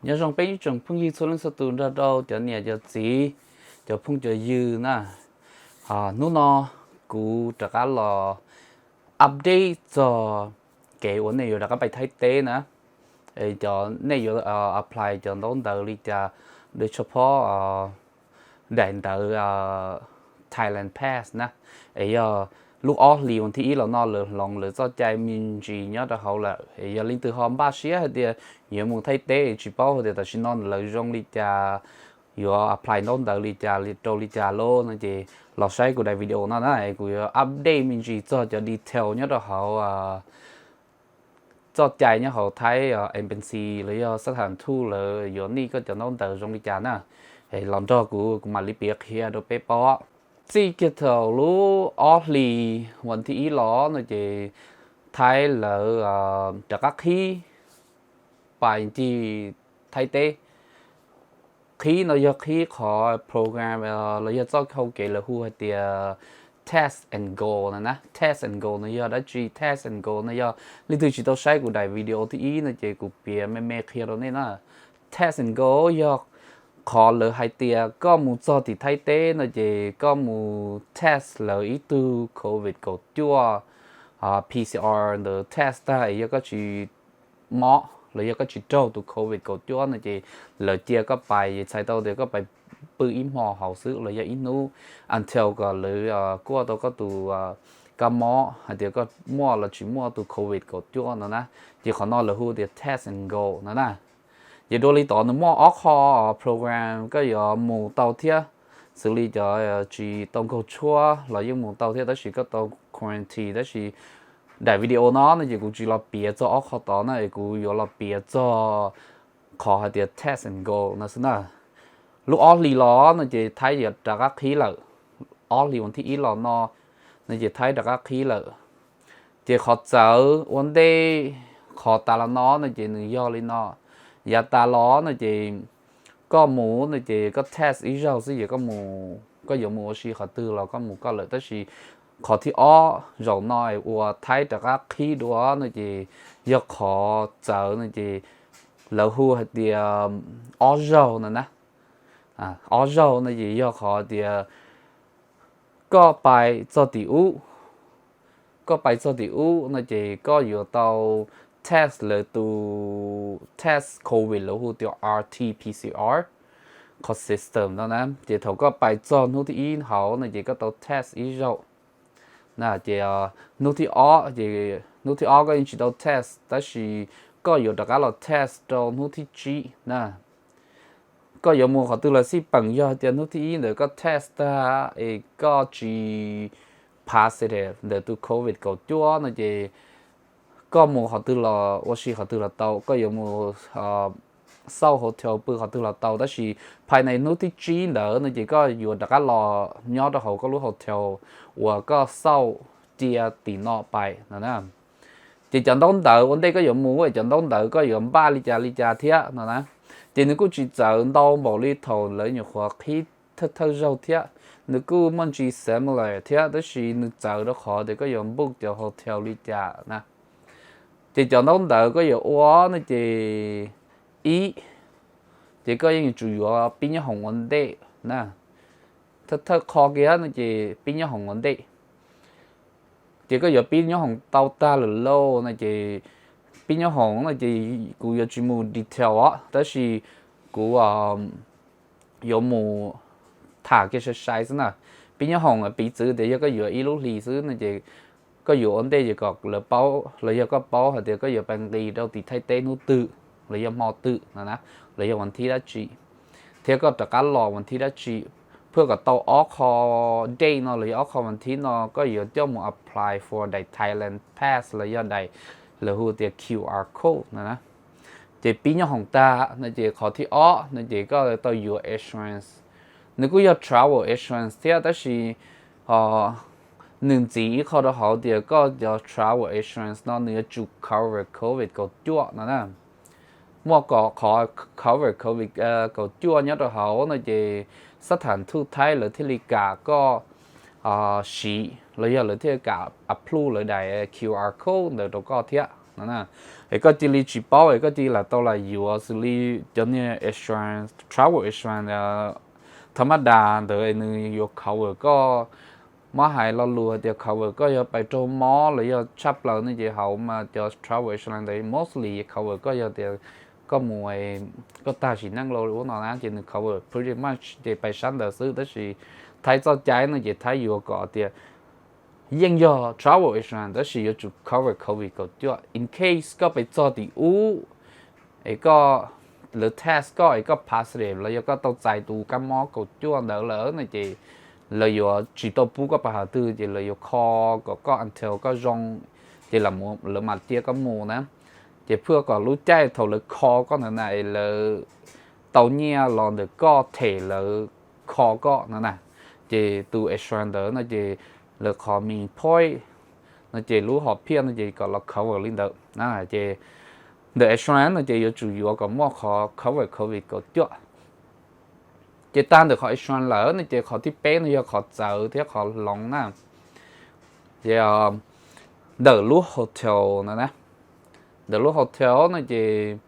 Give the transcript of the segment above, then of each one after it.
Nyob zoo peb ib tsoom phooj ywg txhua leej txhua tus nrog rau cov niam cov txiv, cov phooj cov ywg na. Hnub no kuv rov qab los update txog kev uas nej yuav rov qab pais Thaib teb na. Cov nej yuav apply cov ntaub ntawv li cas, dua tsho phob daim ntawv Thailand Pass na, es yog lub ob hlis vas thib ib los no lawv hloov lawv txoj cai me ntsis nyob rau hauv lawm, es yog leej twg ho npaj siab hais tias yuav mus Thaib teb tsis paub hais tias tam sim no lawv zoo li cas, yuav apply ntaub ntawv li cas rau li cas lawm no ces los saib kuv daim video no na, kuv yuav update me ntsis txog cov detail nyob rau hauv txoj cai nyob hauv Thaib embassy los yog xab tham thuj lawv yuav nij koj cov ntaub ntawv zoo li cas na. Los nrog kuv, kuv mam li piav qhia rau peb paub. Txij kiag thaum lub ob hlis vas thib ib los no ces Thaib lawv rov qab qhib pais ncig Thaib teb. Qhib no yog qhib qhov program los yog txoj hau kev lawv hu hais tias Test and Go no na. Test and Go no yog dab tsi? Test and Go no yog leej twg tsis tau saib kuv daim video thib ib no ces kuv piav me me qhia rau nej na. Test and Go yog qhov lawv hais tias koj mus txog tim Thaib teb no ces koj mus test lawv ib tug covid kaum cuaj, P C R ntawd test tag es yog koj tsis mob los yog koj tsis raug tus covid kaum cuaj no ces lawv cia koj pais, txhais tau tias koj pais pw ib hmo hauv xwb los yog ib hnub until kom lawv kuaj tau koj tus kab mob hais tias koj muaj los tsis muaj tus covid kaum cuaj no na. Ces qhov no lawv hu tias Test and Go no na. Ces dua li tod nws muaj ob qho program koj yuav mus tau thiab, xws li cov tsis tau nkaug tshuaj los yeej mus tau thiab tab sis koj tau quarantine. Tab sis daim video no no ces kuv tsis los piav txog ob qho tod na, es kuv yuav los piav txog qhov hais tias Test and Go no xwb na. Lub ob hlis los no ces Thaib yuav rov qab qhib lawm. Ob hlis vas thib ib los no no ces Thaib rov qab qhib lawm. Ces qhov txawv ua ntej qhov tas los no no ces nws yog li no. Yav tas los no ces koj mus no ces koj test ib zaug xwb ces koj mus, koj yuav mus ua si qhov twg los koj mus koj lawm. Tab sis qhov thib ob zaum no es uas Thaib rov qab qhib dua no ces yog qhov txawv no ces lawv hu hais tias ob zaug no na. Ob zaug no ces yog qhov tias koj pais txog tim ub, koj pais txog tim ub no ces koj yuav tau test lawv tus test covid lawv hu tias R T P C R, qhov system no na. Ces thaum koj pais txog hnub thib ib hauv no ces koj tau test ib zaug na. Ces hnub thib ob ces, hnub thib ob koj yeej tsis tau test tab sis koj yuav rov qab los test rau hnub thib tsib na. Koj yuav mus qhov twg los xij peem, yog tias hnub thib ib ntawd koj test tag es koj tsis positive ntawm tus covid kaum cuaj no ces koj mus qhov twg los ua si qhov twg los tau, koj yuav mus xauj hotel pw qhov twg los tau. Tab sis phais ntawm hnub thib tsib ntawd no ces koj yuav rov qab los nyob rau hauv koj lub hotel uas koj xauj cia tim no pais no na. Ces cov ntaub ntawv ua ntej koj yuav mus, cov ntaub ntawv koj yuav npaj li cas li cas thiab no na. Ces nws kuj tsis txawv ntau npaum li thaum lawv nyuam qhuav qhib thawj thawj zaug thiab, nws kuj muaj ntsis similar thiab tab sis nws txawv rau qhov tias koj yuav book cov hotel li cas na. Ces cov ntaub ntawv koj yuav ua no ces ib, ces koj yeej yuav tsum yuav pib nyob hoom ua ntej na. Thawj thawj qho kiag no ces pib nyob hoom ua ntej. Ces koj yuav pib nyob hoom tau tag lawm lauj no ces pib nyob hoom no ces kuv yuav tsis mus detail os, tab sis kuv yuav mus tham kiag sai sai xwb na. Pib nyob hoom piv txwv tias yog koj yuav ib lub hlis xwb no ces koj yuav ua ntej ces kom lawv paub los yog koj paub hais tias koj yuav pais nqis rau tim Thaib teb hnub twg los yog hmo twg no na, los yog vas thib dab tsi, thiab koj rov qab los vas thib dab tsi. Phaj kom tau ob qho date no los yog ob qho vas thib no koj yuav coj mus apply for daim Thailand Pass los yog daim lawv hu tias Q R code no na. Ces pib nyob hoom tag no ces qhov thib ob no ces koj tau yuav insurance. Nws kuj yog travel insurance thiab tab sis nws ntxiv ib qho rau hauv tias koj cov travel insurance no nws yuav tsum cover covid kaum cuaj no na. Muaj kom qhov cover covid kaum cuaj nyob rau hauv no ces xab tham thuj Thaib lawv thiaj li kam koj siv los yog lawv thiaj li kam approve lawv daim Q R code ntawd rau koj thiab. no na. Es koj cia li tsis paub es koj cia li lam tau lam yuav xws li cov niag insurance, travel insurance tha mab das ntawd es nws yuav cover koj muab hais lo lus hais tias cover koj yog pais raug mob los yog tshaj plaws ne ces hauv mas cov travel insurance ntawd mostly cover koj yog tias koj mus, koj tag sim neej los ub no na ces nws cover pretty much ces pais sab ntawd xwb. Tab sis Thaib txoj cai no ces Thaib yuav kom tias yeej yog travel insurance tab sis yuav tsum cover covid kaum cuaj in case koj pais txog tim ub es koj, lawv test koj es koj positive los yog koj tau txais tus kab mob kaum cuaj ntawd lawm no ces lawv yuav tsis tau pub koj pais hav twg ces lawv yuav kho kom koj until koj zoo ces lawv mam cia koj mus na. Ces phwj kom lub caij thaum lawv kho koj ntawd na es lawv tau nyiaj los ntawm koj them lawv kho koj no na. Ces tus insurance ntawd no ces lawv qhov main point no ces lub hom phiaj no ces kom los cover li ntawd na. Ces ntawm insurance no ces yuav tsum yuav kom muaj qhov cover covid kaum cuaj. Ces tag ntawm qhov insurance lawm no ces qhov thib peb no yog qhov txawv thiab qhov hloov na. Ces ntawm lub hotel no na, ntawm lub hotel no ces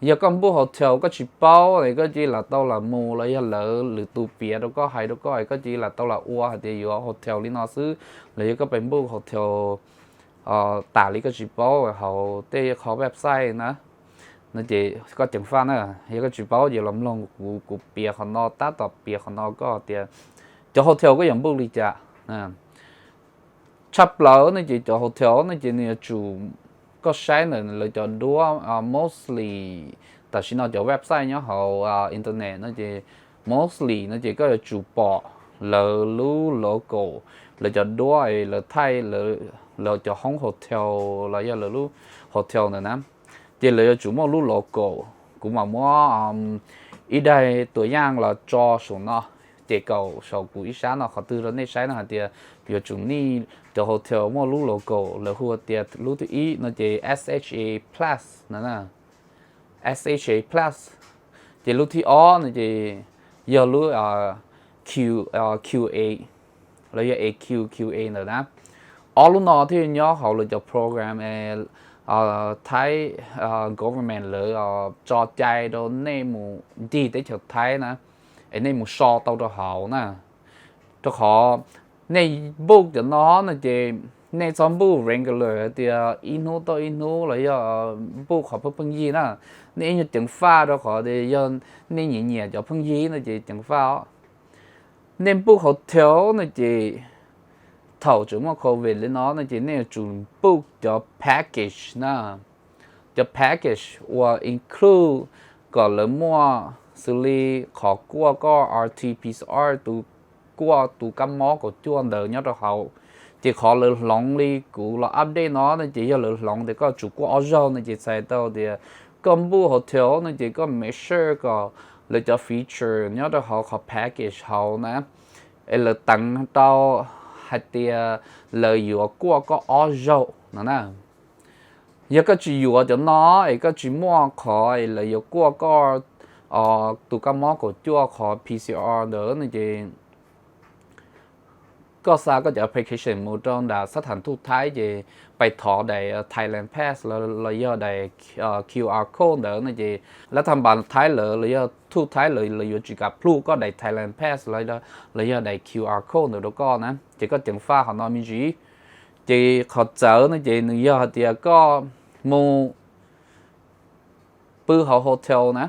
yog koj npuj hotel koj tsis paub es koj cia li lam tau lam mus los yog lawv lwm tus piav rau koj hais rau koj es koj cia li lam tau lam ua hais tias yuav hotel li no xwb los yog koj pais npuj hotel tas li koj tsis paub hauv tej qhov website na, no ces koj ceev faj na. Yog koj tsis paub ces los mloog kuv, kuv piav qhov no, tab tom piav qhov no koj tias cov hotel koj yuav npuj li cas. Tshaj plaws no ces cov hotel no ces nws yuav tsum, koj saib ntawm lawv cov duab mostly tam sim no cov website nyob hauv internet no ces mostly no ces koj yuav tsum pom lawv lub logo, lawv cov duab, lawv thaij, lawv cov hoob hotel los yog lawv lub hotel ntawd na, ces lawv yuav tsum muaj lub logo. Kuv mam muab ib daim tua yaj los tso saum no, ces kaum saum kuv ib sab no qhov twg rau nej saib no hais tias yuav tsum nej cov hotel muaj lub logo, lawv hu tias lub thib ib no ces SHA Plus no, SHA Plus. Ces lub thib ob no ces yog lub Q, QA los yog AQ, QA ntawd na. Ob lub no thiaj nyob hauv lawv cov program Thaib government lawv tso cai rau nej mus ncig teb chaws Thaib na, es nej mus so tau rau hauv na. Rau qhov nej npuj cov no no ces nej txhob npuj regular hais tias ib hnub tau ib hnub los yog npuj qhov pheej pheej yig na. Nej ib nyuag ceev faj rau qhov tias yog nej nyiam nyiam cov pheej yig no ces ceev faj os. Nej npuj hotel no ces thaum tseem muaj covid li no no ces nej yuav tsum npuj cov package na, cov package uas include kom lawv muaj xws li qhov kuaj koj RT-PCR, tus kuaj tus kab mob kaum cuaj ntawd nyob rau hauv. Ces qhov lawv hloov li kuv los update no no ces yog lawv hloov tias koj tsum kuaj ob zaug no ces txhais tau tias koj npuj hotel no ces koj make sure kom lawv cov feature nyob rau hauv qhov package hauv na, es lawv teev tau hais tias lawv yuav kuaj koj ob zaug no na. Yog koj tsis yuav cov no es koj tsis muaj qhov es lawv yuav kuaj koj tus kab mob kaum cuaj qhov PCR ntawd no ces koj xa koj cov application mus rau nram sab tham thuj Thaib ces pais thov daim Thailand Pass los yog daim QR code ntawd no ces lab tham npas Thaib lawv los yog thuj Thaib lawv yuav tsis kam plhuj koj daim Thailand Pass los yog daim QR code ntawd rau koj na, ces koj ceev faj qhov no me ntsis. Ces qhov txawv no ces nws yog hais tias koj mus pw hauv hotel na,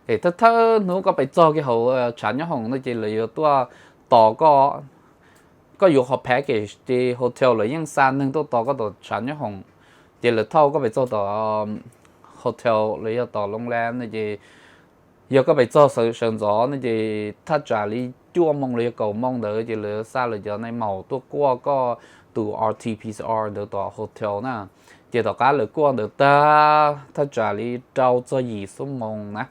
es thawj thawj hnub koj pais txog kiag hauv tshav nyob hoom no ces lawv yuav tuaj tos koj. Koj yuav qhov package ces hotel lawv yeej xa neeg tuaj tos koj tom tshav nyob hoom. Ces lawv thauj koj pais txog tom hotel los yog tom loo lab no ces yog koj pais txog sawv ntxov no ces thaj tsam li cuaj moo los yog kaum moo ntawd ces lawv xa lawv cov nai maum tuaj kuaj koj tus RT-PCR ntawd tom hotel na. Ces tom qab lawv kuaj ntawd tag thaj tsam li rau txog yim xuab moos na,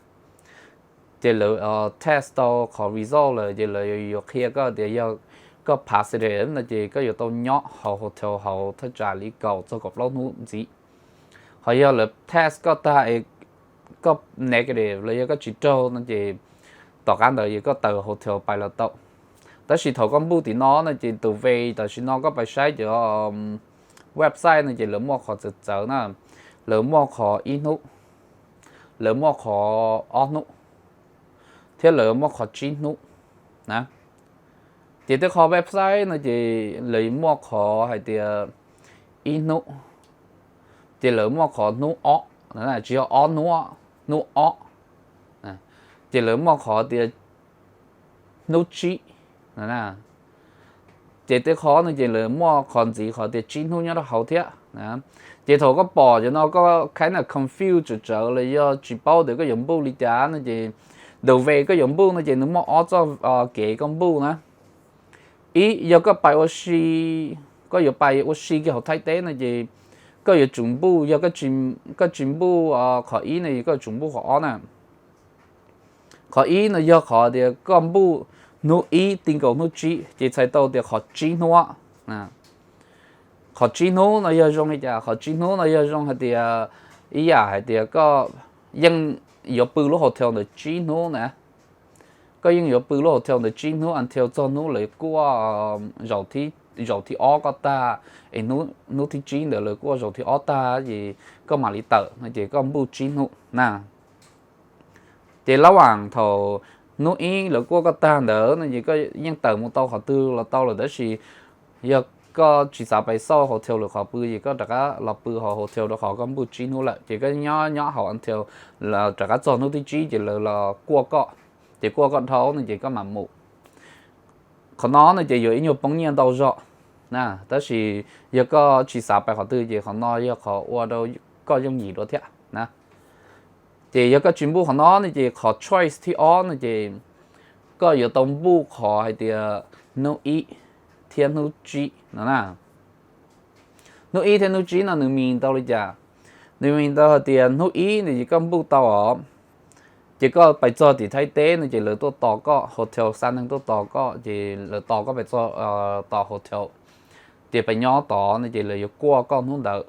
ces lawv test tau qhov result lawm ces lawv yuav qhia koj tias yog koj positive no ces koj yuav tau nyob hauv hotel hauv thaj tsam li kaum txog kaum plaub hnub ntxiv. Ho yog lawv test koj tag es koj negative los yog koj tsis raug no ces tom qab ntawd yog koj tawm hotel pais los tau. Tab sis thaum koj npuj tim no no ces tus vej tam sim no koj pais saib cov website no ces lawv muaj qhov txawv txawv na, lawv muaj qhov ib hnub, lawv muaj qhov ob hnub, thiab lawv muaj qhov tsib hnub na. Ces tej qhov website no ces lawv muaj qhov hais tias ib hnub, ces lawv muaj qhov hnub ob, tsis yog ob hnub, hnub ob, ces lawv muaj qhov tias hnub tsib. Ces tej qhov no ces lawv muaj qhov ntxiv qhov tias tsib hnub nyob rau hauv thiab. Ces thaum koj pom cov no koj kind of confuse tsawv tsawv los yog tsis paub tias koj yuav npuj li cas no ces the way koj yuav npuj no ces nws muaj ob txoj kev koj npuj na. Ib, yog koj pais ua si, koj yuav pais ua si kiag hauv Thaib teb no ces koj yuav tsum npuj, yog koj tsis npuj qhov ib no koj yuav tsum npuj qhov ob na. Qhov ib no yog qhov tias koj npuj hnub ib ti nkaus hnub tsib ces txhais tau tias qhov tsib hnub. Qhov tsib hnub no yog zoo li cas? Qhov tsib hnub no yog zoo hais tias, ib yam hais tias koj yeej yuav pw lub hotel ntawd tsib hnub na. Koj yeej yuav pw lub hotel ntawd tsib hnub until txog hnub lawv kuaj zaum thib ob koj tag, es hnub thib tsib ntawd lawv kuaj zaum thib ob tag ces koj mam li tawm no ces koj npuj tsib hnub na. Ces lab vam thaum hnub ib lawv kuaj koj tag ntawd no ces koj yeej tawm mus tau qhov twg los tau lawm, tab sis yog koj tsis xav pais xauj hotel lawm qhov pw ces koj rov qab los pw hauv hotel rau qhov koj npuj tsib hnub lawm ces koj nyob nyob hauv until rov qab txog hnub thib tsib ces lawv los kuaj koj, ces kuaj koj dhau no ces koj mam mus. Qhov no no ces yuav ib nyuag poob nyiaj ntau zog na, tab sis yog koj tsis xav pais qhov twg ces qhov no yog qhov ua rau koj yooj yim dua thiab na. Ces yog koj tsis npuj qhov no no ces qhov choice thib ob no ces koj yuav tau npuj qhov hais tias hnub ib thiab hnub tsib no na. Hnub ib thiab hnub tsib no nws mean tau li cas? Nws mean tau hais tias hnub ib no ces koj npuj tau os, ces koj pais txog tim Thaib teb no ces lawv tuaj tos koj, hotel xa neeg tuaj tos koj, ces lawv tos koj pais txog tom hotel, ces pais nyob tod no ces lawv yuav kuaj koj hnub ntawd.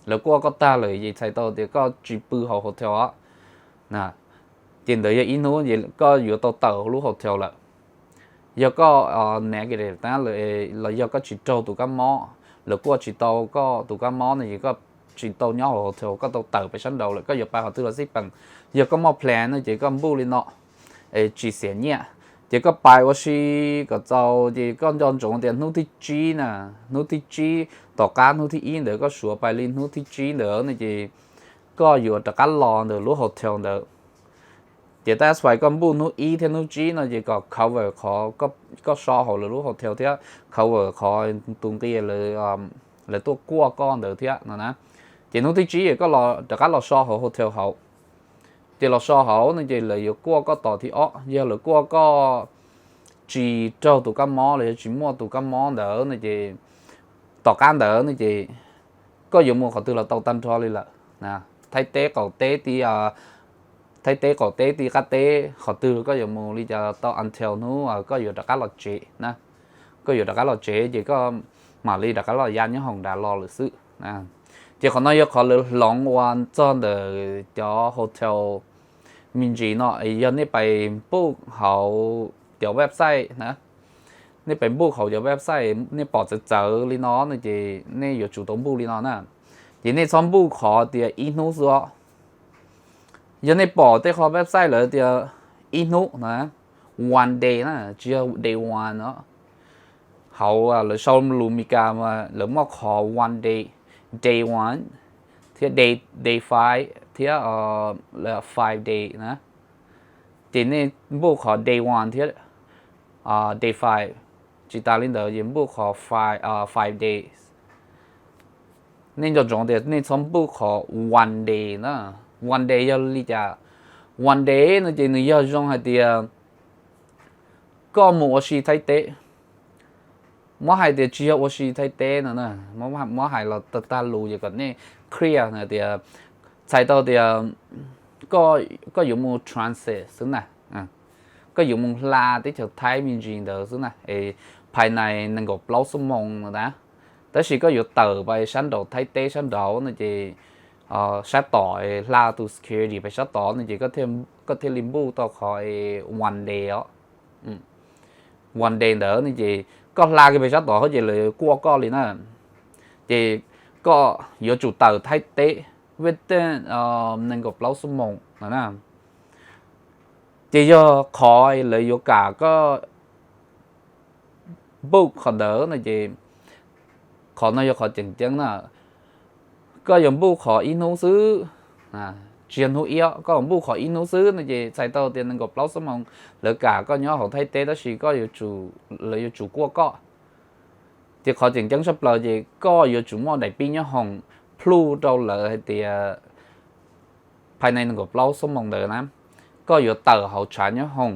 Lawv kuaj koj tag lawm ces txhais tau tias koj tsis pw hauv hotel os na. Ces ntawd yog ib hnub ces koj yuav tau tawm hauv lub hotel lawm. Yog koj negative tag los yog koj tsis raug tus kab mob, lawv kuaj tsis tau koj tus kab mob no ces koj tsis tau nyob hauv hotel, koj tau tawm pais sab nraud lawm, koj yuav pais qhov twg los xij peem. Yog koj muaj plan no ces koj npuj li no, es tsis xiam nyiaj. Ces koj pais ua si kom txaus ces koj nco ntsoov tias hnub thib tsib na, hnub thib tsib tom qab hnub thib ib ntawd koj suav pais li hnub thib tsib ntawd no ces koj yuav rov qab los ntawm lub hotel ntawd. Ces that's why koj npuj hnub ib thiab hnub tsib no ces kom cover qhov koj so hauv lawv lub hotel thiab cover qhov tus nqi lawv tuaj kuaj koj ntawd thiab no na. Ces hnub thib tsib es koj rov qab los so hauv hotel hauv. Ces los so hauv no ces lawv yuav kuaj koj tom thib ob. Yog lawv kuaj koj tsis raug tus kab mob los yog tsis muaj tus kab mob ntawd no ces tom qab ntawd no ces koj yuav mus qhov twg los tau tag nrho li lawm. Thaib teb qaum teb ti, Thaib teb qaum teb ti qab teb qhov twg koj yuav mus li cas los tau until hnub koj yuav rov qab los tsev na. Koj yuav rov qab los tsev ces koj mam li rov qab los ya nyob hoos nrad los lawm xwb. Ces qhov no yog qhov lawv hloov ua txog ntawm cov hotel me ntsis no, yog nej pais npuj hauv cov website na, nej pais npuj hauv cov website nej pom txawv txawv li no no ces nej yuav tsum tau npuj li no na. Ces nej txhob npuj qhov tias ib hnub xwb os. Yog nej pom tej qhov website lawv tias ib hnub na, one day na, tsis yog day one no. Hauv lawv sau lus Meskas mas lawv muaj qhov one day, day one, thiab day, day five thiab five day na. Ces nej npuj qhov day one thiab day five, tsis tas li ntawd ces npuj qhov five, five days. Nej nco ntsoov tias nej txhob npuj qhov one day na. One day yog li cas? One day no ces nws yog zoo hais tias koj mus ua si Thaib teb. Muab hais tias tsis yog ua si Thaib teb no na, muab hais los tag tag lus ces kom nej clear na tias, txhais tau tias koj yuav mus transit xwb na, koj yuav mus hla teb chaws Thaib me ntsis ntawd xwb na, es phais nais nees nkaum plaub xuab moos no na. Tab sis koj yuav tawm pais sab nraud Thaib teb sab nraud no ces sab tod hla tus security pais sab tod no ces koj thiaj li npuj tau qhov one day os. One day ntawd no ces koj hla kiag pais sab tod ces lawv kuaj koj li na. Ces koj yuav tsum tawm Thaib teb within nees nkaum plaub xuab moos no na. Ces yog qhov lawv yuav kam koj book qhov ntawd no ces qhov no yog qhov tseem ceeb na. Koj yuav book qhov ib hnub xwb, tsis yog hnub ib, koj yuav book qhov ib hnub xwb no ces txhais tau tias nees nkaum plaub xuab moos lawv kam koj nyob hauv Thaib teb tab sis koj yuav tsum, lawv yuav tsum kuaj koj. Ces qhov tseem ceeb tshaj plaws ces koj yuav tsum muaj daim pib nyoob hoom proof rau lawv hais tias phais nees nkaum plaub xuab moos ntawd na, koj yuav tawm hauv tshav nyoob hoom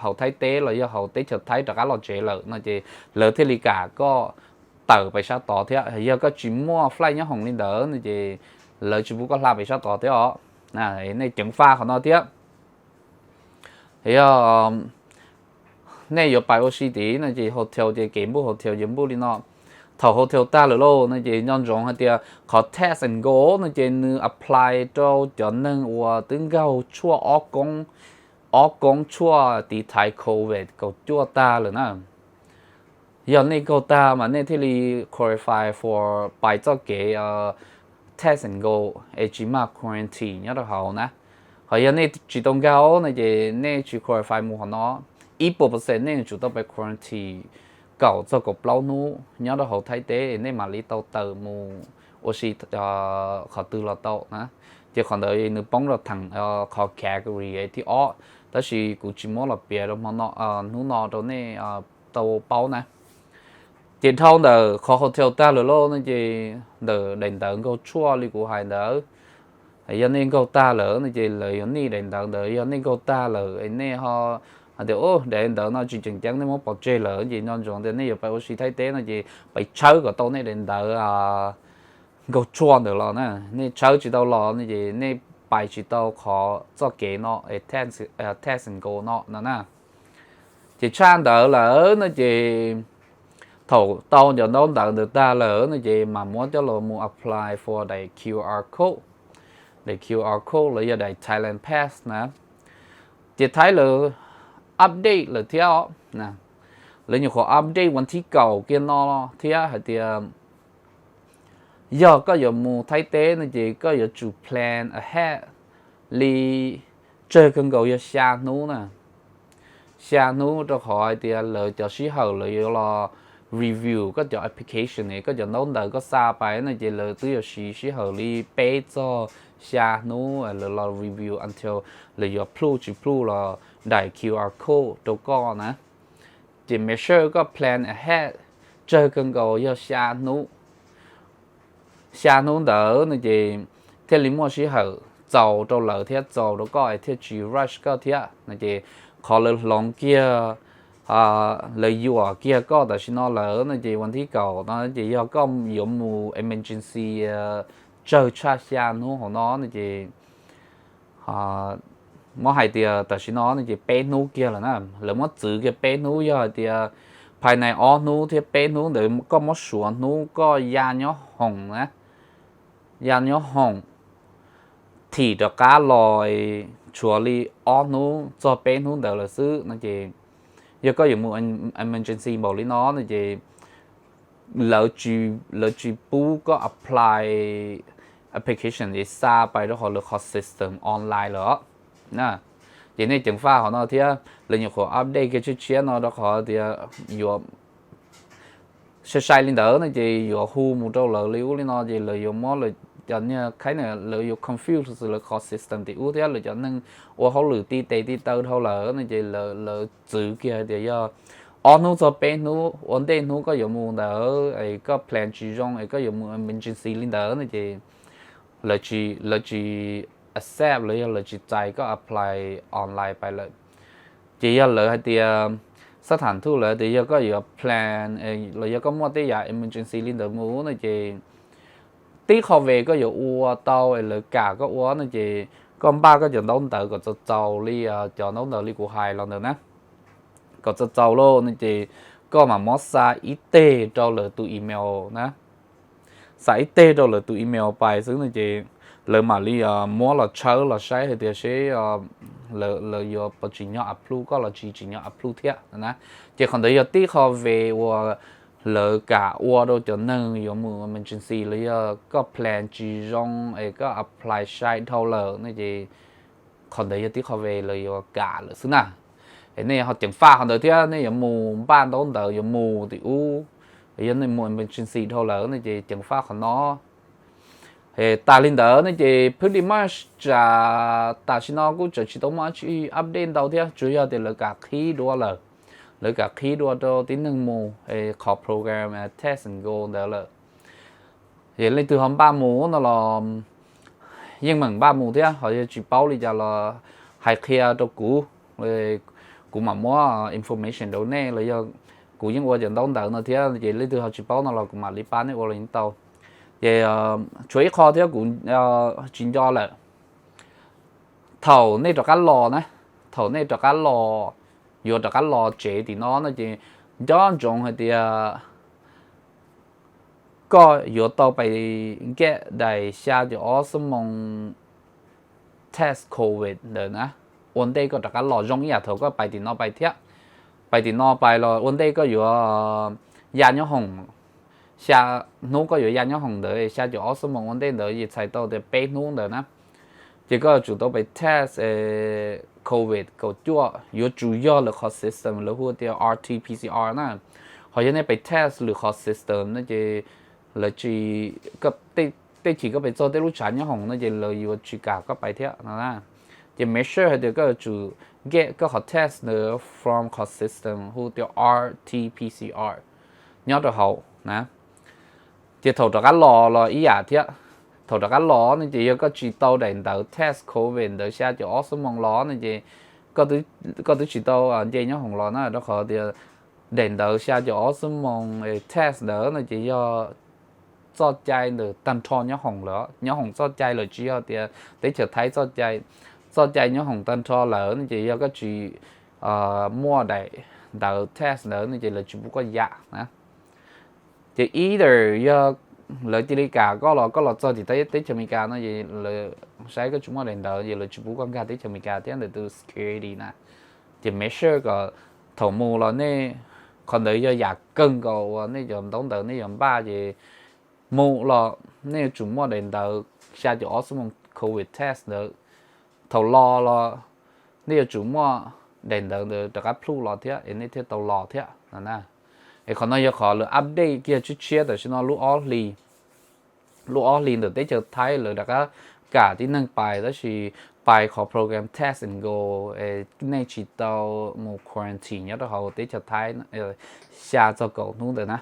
hauv Thaib teb los yog hauv teb chaws Thaib rov qab los tsev lawm no ces lawv thiaj li kam koj tawm pais sab tod thiab. Yog koj tsis muaj flight nyoob hoom li ntawd no ces lawv tsis pub koj hla pais sab tod thiab os. Nej ceev faj qhov no thiab. Yog nej yuav pais ua si tid no ces hotel ces kev npuj hotel ces npuj li no. Thaum hotel tag lawm lauj no ces nco ntsoov hais tias qhov Touch and Go no ces nws apply rau cov neeg uas twb nkaug tshuaj ob koob, ob koob tshuaj tiv thaiv covid kaum cuaj tag lawm na. Yog nej nkaug tag mas nej thiaj li qualify for pais txoj kev Touch and Go es tsis mag quarantine nyob rau hauv na. Ho yog nej tsis tau nkaug no ces nej tsis qualify mus qhov no. Ib puas percent nej yuav tsum tau pais quarantine kaum txog kaum plaub hnub nyob rau hauv Thaib teb nej mam li tau tawm mus ua si qhov twg los tau na. Ces qhov ntawd nws poob rau theem qhov category thib ob, tab sis kuv tsis muab los piav rau hmo no, hnub no rau nej tau paub na. Ces dhau ntawm qhov hotel tag lawm lauj no ces ntawm daim ntawv nkaug tshuaj li kuv hais ntawd, yog nej nkaug tag lawm no ces lawv yuav nij daim ntawv ntawd. Yog nej nkaug tag lawm es nej ho hais tias daim ntawv no tsis tseem ceeb, nej muab pov tseg lawm ces nco ntsoov tias nej yuav pais ua si Thaib teb no ces pais tshawb kom tau nej daim ntawv nkaug tshuaj ntawd los na. Nej tshawb tsis tau los no ces nej pais tsis tau qhov txoj kev no, Touch and Go no no na. Ces tshaj ntawd lawm no ces thaum tau cov ntaub ntawv ntawd tag lawm no ces mam muab coj los mus apply for daim Q R code, daim Q R code los yog daim Thailand Pass na. Ces Thaib lawv update lawm thiab os. Lawv nyuam qhuav update vas thib kaum kiag no thiab hais tias yog koj yuav mus Thaib teb no ces koj yuav tsum plan ahead li tsawg kawg nkaus yog xya hnub na. Xya hnub rau qhov hais tias lawv cov sij hawm lawv yuav los review koj cov application es koj cov ntaub ntawv koj xa pais no ces lawv twb yuav siv sij hawm li peb txog xya hnub lawv los review until lawv yuav approve tsis approve los daim Q R code rau koj na. Ces make sure koj plan ahead tsawg kawg nkaus yog xya hnub. Xya hnub ntawd no ces thiaj li muaj sij hawm txaus rau lawv thiab txaus rau koj es thiaj tsis rush koj thiab no ces qhov lawv hloov kiag, lawv yuam kiag koj tam sim no lawm no ces vas thib kaum no ces yog koj yuav mus emergency tsawg tshaj xya hnub hauv no no ces muab hais tias tam sim no no ces peb hnub kiag lawm na. Lawv muab txwv kiag peb hnub, yog hais tias phais nais ob hnub thiab peb hnub ntawd koj muab suav hnub koj ya nyob hoom na, ya nyob hoom thim rov qab los tshuav li ob hnub txog peb hnub ntawd lawm xwb no ces yog koj yuav mus emergency npaum li no no ces lawv tsis pub koj apply application es xa pais rau hauv lawv qhov system online lawm. Ces nej ceev faj qhov no thiab, lawv nyuam qhuav update kiag tshiab tshiab no rau qhov tias yuav sai sai li ntawd no ces yuav hu mus rau lawv li ub li no ces lawv yuav muab lawv cov niag khaib na lawv yuav confuse lawv qhov system tim ub thiab lawv cov neeg ua hauj lwm tib tes tib taw dhau lawm no ces lawv txwv kiag hais tias yog ob hnub txog peb hnub ua ntej hnub koj yuav mus ntawd es koj plan tsis zoo es koj yuav mus emergency li ntawd no ces lawv tsis accept los yog lawv tsis txais koj apply online pais lawm. Ces yog lawv hais tias, sab tham thuj lawv tias yog koj yuav plan los yog koj muaj tej yam emergency li ntawd mus no ces tib qho ve koj yuav ua tau es lawv kam koj ua no ces koj npaj koj cov ntaub ntawv kom txaus txaus li cov ntaub ntawv li kuv hais los ntawd na, kom txaus txaus lauj no ces koj mam muab xa ib teg rau lawv tus email na, xa ib teg rau lawv tus email pais xwb no ces lawv mam li muab los tshawb los saib hais tias seb lawv yuav puas tsim nyog approve koj los tsis tsim nyog approve thiab na. Ces qhov ntawd yog tib qho ve uas lawv kam ua rau cov neeg yuav mus emergency los yog koj plan tsis zoo es koj apply sai dhau lawm no ces qhov ntawd yog tib qho ve lawv yuav kam lawm xwb na. Es nej ho ceev faj qhov ntawd thiab nej yuav mus npaj ntaub ntawv yuav mus tim ub, yog nej mus emergency dhau lawm no ces ceev faj qhov no. Tas li ntawd no ces pretty much tam sim no kuj tseem tsis tau muaj dab tsi update ntau thiab, tsuas yog tias lawv kam qhib dua lawm, lawv kam qhib dua rau tib neeg mus qhov program Test and Go ntawd lawm. Es leej twg ho npaj mus no los yeej meem npaj mus thiab, ho yog tsis paub li cas los hais qhia rau kuv, kuv mam muab information rau nej los yog kuv yeej ua cov ntaub ntawv no thiab ces leej twg ho tsis paub no los kuv mam li pab nej ua los yeej tau. Ces tshuav ib qho thiab kuv tsis nco lawm. Thaum nej rov qab los na, thaum nej rov qab los, yuav rov qab los tsev tim no no ces nco ntsoov hais tias koj yuav tau pais get dais xya caum ob xuab moos test covid ntawd na, ua ntej koj rov qab los, zoo ib yam thaum koj pais tim no pais thiab. Pais tim no pais los ua ntej koj yuav ya nyob hoom, xya hnub koj yuav ya nyob hoom ntawd xya caum ob xuab moos ua ntej ntawd yeej txhais tau tias peb hnub ntawd na, ces koj yuav tsum tau pais test covid kaum cuaj, yuav tsum yog lawv qhov system lawv hu tias R T P C R na. Ho yog nej pais test lwm qhov system no ces lawv tsis, tej chim koj pais txog tej lub tshav nyob hoom no ces lawv yuav tsis kam koj pais thiab no na. Ces make sure hais tias koj yuav tsum get koj qhov test ntawd from qhov system hu tias R T P C R nyob rau hauv na. Ces thaum rov qab los los ib yam thiab. Thaum rov qab los no ces yog koj tsis tau daim ntawv test covid ntawd xya caum ob xuab moos los no ces koj twb tsis tau nce nyob hoom los na, rau qhov tias daim ntawv xya caum ob xuab moos test ntawd no ces yog txoj cai ntawm tag nrho nyob hoom lawm, nyob hoom txoj cai lawm, tsis yog tias teb chaws Thaib txoj cai. Txoj cai nyob hoom tag nrho lawm no ces yog koj tsis muaj daim ntawv test ntawd no ces lawv tsis pub koj ya na. Ces either yog lawv cia li kam koj los koj los txog tim teb chaws Amelikas no ces lawv saib koj tsis muaj daim ntawv ces lawv tsis pub koj nkag teb chaws Amelikas thiab ntawm tus security na. Ces make sure kom thaum mus los nej, qhov ntawd yog yam kawg nkaus uas nej cov ntaub ntawv nej yuav npaj ces mus los nej yuav tsum muaj daim ntawv xya caum ob xuab moos covid test ntawd. Thaum los los nej yuav tsum muaj daim ntawv ntawd rov qab plhuj los thiab es nej thiaj tau los thiab no na. Es qhov no yog qhov lawv update kiag tshiab tshiab tam sim no lub ob hlis, lub ob hlis ntawm teb chaws Thaib lawv rov qab kam tib neeg pais, tab sis pais qhov program Test and Go, nej tsis tau mus quarantine nyob rau hauv teb chaws Thaib xya txog kaum hnub ntawd na.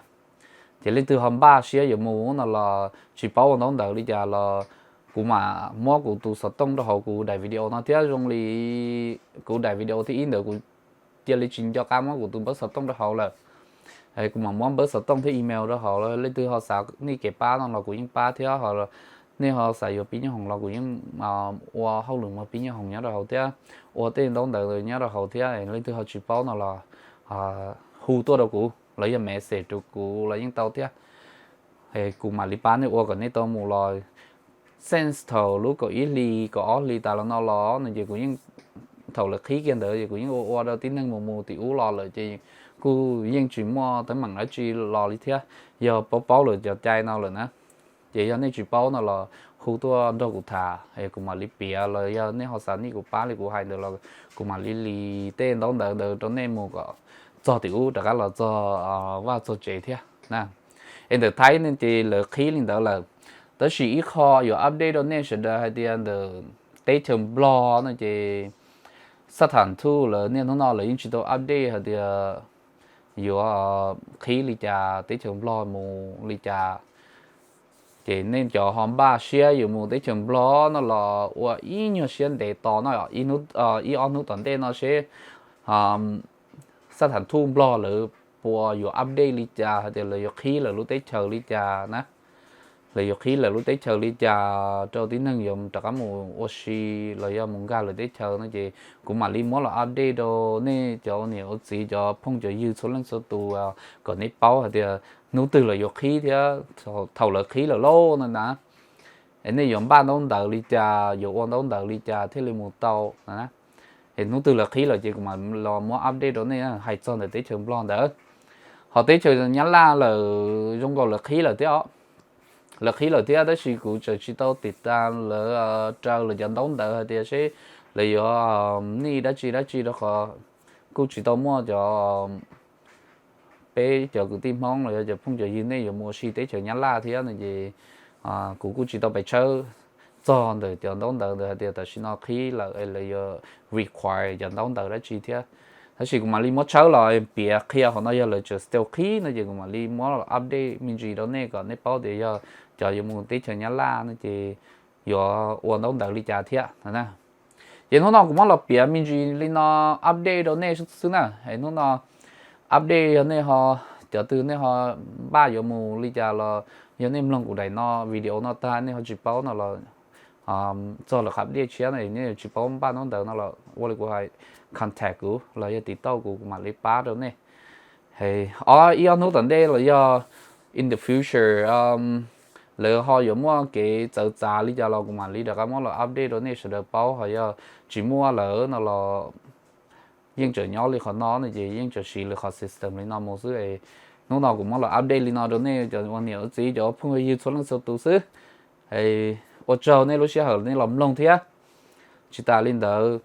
Ces leej twg ho npaj siab yuav mus no los tsis paub ua ntaub ntawv li cas los kuv mam muab kuv tus xov tooj rau hauv kuv daim video no thiab. Zoo li kuv daim video thib ib ntawd kuv cia li tsis nco qab muab kuv tus npawb xov tooj rau hauv lawm. Kuv mam muab npawb xov tooj thiab email rau hauv, leej twg ho xav nej kev pab no los kuv yeej pab thiab. Nej ho xav yuav pib nyob hoom los kuv yeej ua hauj lwm muag pib nyob hoom nyob rau hauv thiab, ua tej ntaub ntawv nyob rau hauv thiab. Leej twg ho tsis paub no los hu tuaj rau kuv los yog message rau kuv los yeej tau thiab. Kuv mam li pab nej ua kom nej tau mus los. Since thaum lub kaum ib hli kaum ob hli tas los no los no ces kuv yeej, thaum lawv qhib kiag ntawd ces kuv yeej ua ua rau tib neeg mus mus tim ub los lawm ces kuj yeej tsis muaj teeb meem dab tsi los li thiab. Yog paub paub lawm cov cai no lawm na. Ces yog nej tsis paub no los hu tuaj nrog kuv tham, kuv mam li piav los yog nej ho xav nej kuv pab li kuv hais ntawd los kuv mam li li tej ntaub ntawv ntawd rau nej mus kom txog tim ub rov qab los txog vaj txog tsev thiab na. Es ntawm Thaib ne ces lawv qhib li ntawd lawm. Tab sis ib qho yuav update rau nej sawv daws hais tias ntawm teb chaws Nplog no ces xab tham thuj lawv niaj hnub no lawv yeej tsis tau update hais tias yuav qhib li cas, teb chaws Nplog mus li cas. Ces nej cov ho npaj siab yuav mus teb chaws Nplog no los ua ib nyuag siab ntev tos no, ib ob hnub tom ntej no seb xab tham thuj Nplog lawv puas yuav update li cas hais tias lawv yuav qhib lawv lub teb chaws li cas na. Lawv yuav qhib lawv lub teb chaws li cas rau tib neeg yuav rov qab mus ua si los yog mus nkag lawv teb chaws no ces kuv mam li muab los update rau nej cov ua niam ua txiv, cov phooj cov ywg txhua leej txhua tus kom nej paub hais tias hnub twg lawv yuav qhib thiab thaum lawv qhib lawm lauj no na. Es nej yuav npaj ntaub ntawv li cas, yuav ua ntaub ntawv li cas thiaj li mus tau na. Es hnub twg lawv qhib lawm ces kuv mam los muab update rau nej hais txog ntawm teb chaws Nplog ntawd. Hos teb chaws Nyab Laj lawm zoo nkaus lawv qhib lawm thiab os. Lawv qhib lawm thiab tab sis kuv tseem tsis tau tiv tas lawv raws lawv cov ntaub ntawv hais tias seb lawv yuav nij dab tsi dab tsi rau qhov kuj tsis tau muaj cov, peb cov kwv tij Hmoob los yog cov phooj cov ywg nej yuav mus ua si teb chaws Nyab Laj thiab no ces kuv kuj tsis tau pais tshawb txog ntawm cov ntaub ntawv ntawd hais tias tam sim no qhib lawm es lawv yuav require cov ntaub ntawv dab tsi thiab. Tab sis kuv mam li muab tshawb los piav qhia qhov no yog lawv tseem still qhib no ces kuv mam li muab update me ntsis rau nej kom nej paub tias yog cov yuav mus teb chaws Nyab Laj no ces yuav ua ntaub ntawv li cas thiab na. Ces hnub no kuv muab los piav me ntsis li no update rau nej xwb na. Es hnub no update yog nej ho, cov twg nej ho npaj yuav mus li cas los yog nej mloog kuv daim no video no tag nej ho tsis paub no los txog lawv qhov update tshiab no nej tsis paub npaj ntaub ntawv no los ua li kuv hais, contact kuv los yog tiv tauj kuv, kuv mam li pab rau nej. Ob ib ob hnub tom ntej los yog in the future lawv ho yuav muaj kev txawv txav li cas los kuv mam li rov qab muab los update rau nej sawv daws paub. Ho yog tsis muaj lawm no los yeej tseem nyob li qhov no no ces yeej tseem siv lawv qhov system li no mus xwb. Hnub no kuv muab los update li no rau nej cov ua niam ua txiv cov phooj ywg txhua leej txhua tus xwb. Ua tsaug nej lub sij hawm nej los mloog thiab. Tsis tas li ntawd,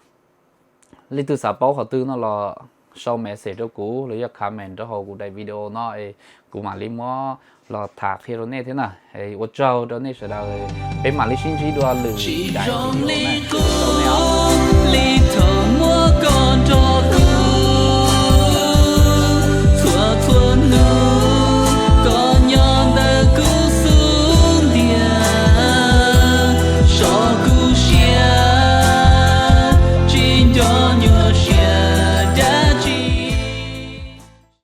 leej twg xav paub qhov twg no los sau message rau kuv los yog comment rau hauv kuv daim video no es kuv mam li muab los tham qhia rau nej thiab na. Ua tsaug rau nej sawv daws, peb mam li sib ntsib dua lwm daim video na. Ua tsaug nej os. Li thaum muab koj nrog